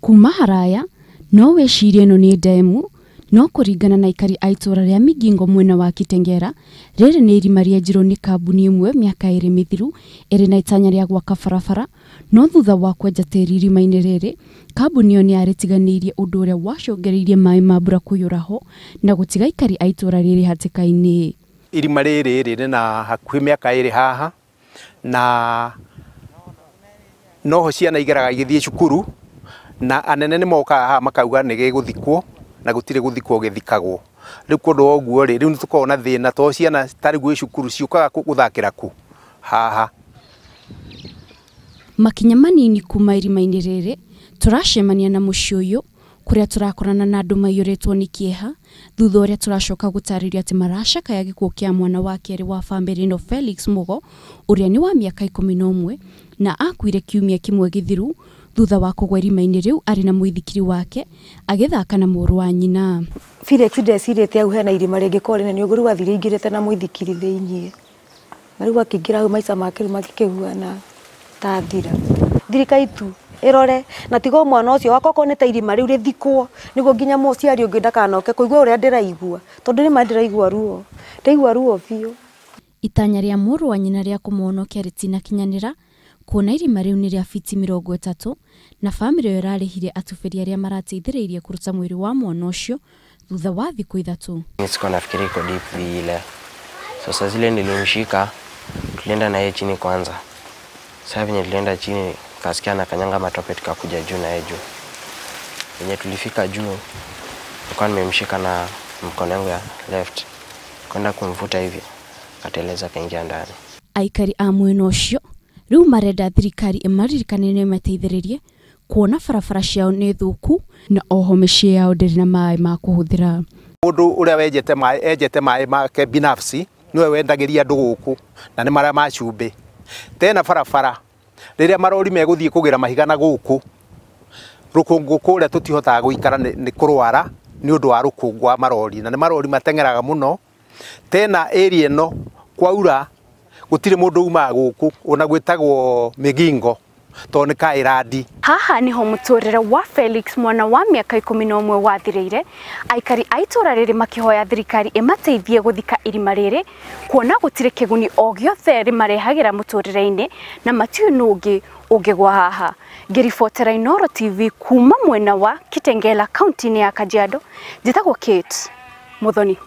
Kuma haraya no wĩcirie ĩno nĩ ndemu, no kũringana na aikari a itũra rĩa Migingo mwena wa Kitengela, rĩrĩ nĩ irima rĩenjirwo nĩ kambuni ĩmwe mĩaka 2 mĩthiru ĩrĩ na itanya rĩa gwaka barabara, no thutha wa kwenja tĩri irima-inĩ rĩrĩ, kambuni ĩyo nĩyarĩtiganĩirie ũndũ ũrĩa wacũngĩrĩirie maĩ ma mbura kũiyũra ho na gũtiga aikari a itũra rĩrĩ hatĩka-inĩ. Irima rĩrĩ rĩrĩ na hakuhĩ mĩaka 2 haha na noho ciana igeraga igĩthiĩ cukuru na anene nĩ mokaga haha makauga nĩ gĩgũthikwo na gũtirĩ gũthikwo gĩthikagwo. Rĩu kũndũ ũguo rĩ, rĩu nĩ tũkoragwo na thĩna tondũ ciana ta rĩu gwĩ cukuru ciũkaga gũthakĩra kũ haha. Makinya manini kuma irima-inĩ rĩrĩ tũracemania na mũciĩ ũyũ kũrĩa tũrakorana na andũ maiyũrĩtwo nĩ kĩeha thutha ũrĩa tũracoka gũtarĩria atĩ maracakaya gĩkuũ kĩa mwana wa kerĩ wa bamĩrĩ ĩno Felix Mugo ũrĩa nĩ wa mĩaka 11 na akuire kiumia kĩmwe gĩthiru thutha wa kũgwa irima-inĩ rĩu arĩ na mũithikiri wake agĩthaka na mũrũ wa nyina. Felix ndecirĩtie hau hena irima rĩngĩkorwo rĩnene ũguo rĩu athire aingĩrĩte na mũithikiri thĩiniĩ na rĩu akĩingĩra hau maica make rĩu magĩkĩhuana ta thira. Thirikari tu ĩrore na tiga mwana ũcio wakwa okorwo nĩ ta irima rĩu rĩthikwo nĩguo nginya mũciari ũngĩ ndakanoke kũigua ũrĩa ndĩraigua tondũ nĩ ma ndĩraigua ruo, ndaigua ruo biũ. Itanya rĩa mũrũ wa nyina rĩa kũmũhonokia rĩtinakinyanĩra kuona irima rĩu nĩ rĩa fiti 30 na bamĩrĩ ĩyo ĩrarĩhire atubĩri arĩa marateithĩrĩirie kũruta mwĩrĩ wa mwana ũcio thutha wa thikũ 3. Sikuwa nafikiri iko deep vile. Sasa zile nilimshika tulienda na yeye chini kwanza. Sasa venye tulienda chini kasikia na kanyanga matope tukakuja juu na yeye juu. Venye tulifika juu nilikuwa nimemshika na mkono wangu ya left kwenda kumvuta hivi akateleza kaingia ndani. Aikari a mwena ũcio rĩu marenda thirikari ĩmaririkane na ĩmateithĩrĩrie kuona barabara ciao nĩ thũku na oho mĩciĩ yao ndĩrĩ na maĩ ma kũhũthĩra. Mũndũ ũrĩa wenjete maĩ enjete maĩ make binafsi nĩwe wendagĩria andũ gũkũ na nĩ marĩa ma cumbĩ. Tena barabara rĩrĩa marori megũthiĩ kũgĩra mahiga na gũkũ rũkũngũ kũrĩa tũtihotaga gũikara nĩ kũrwara nĩ ũndũ wa rũkũngũ wa marori na nĩ marori mateng'eraga mũno. Tena area ĩno kwaura gũtirĩ mũndũ umaga gũkũ ona gwĩtagwo Migingo tondũ nĩ ka ĩrandi. Haha niho mũtũrĩre wa Felix mwana wa mĩaka 11 wathirĩire aikari a itũra rĩrĩ makĩhoya thirikari ĩmateithie gũthika irima rĩrĩ kuona gũtirĩ kĩguni o gĩothe rĩmarehagĩra mũtũrĩre-inĩ na matiũĩ nũ ũngĩ ũngĩgwa haha. Ngĩribotera Inooro TV kuma mwena wa Kitengela kaunti-inĩ ya Kajiado, njĩtagwo Kate Muthoni.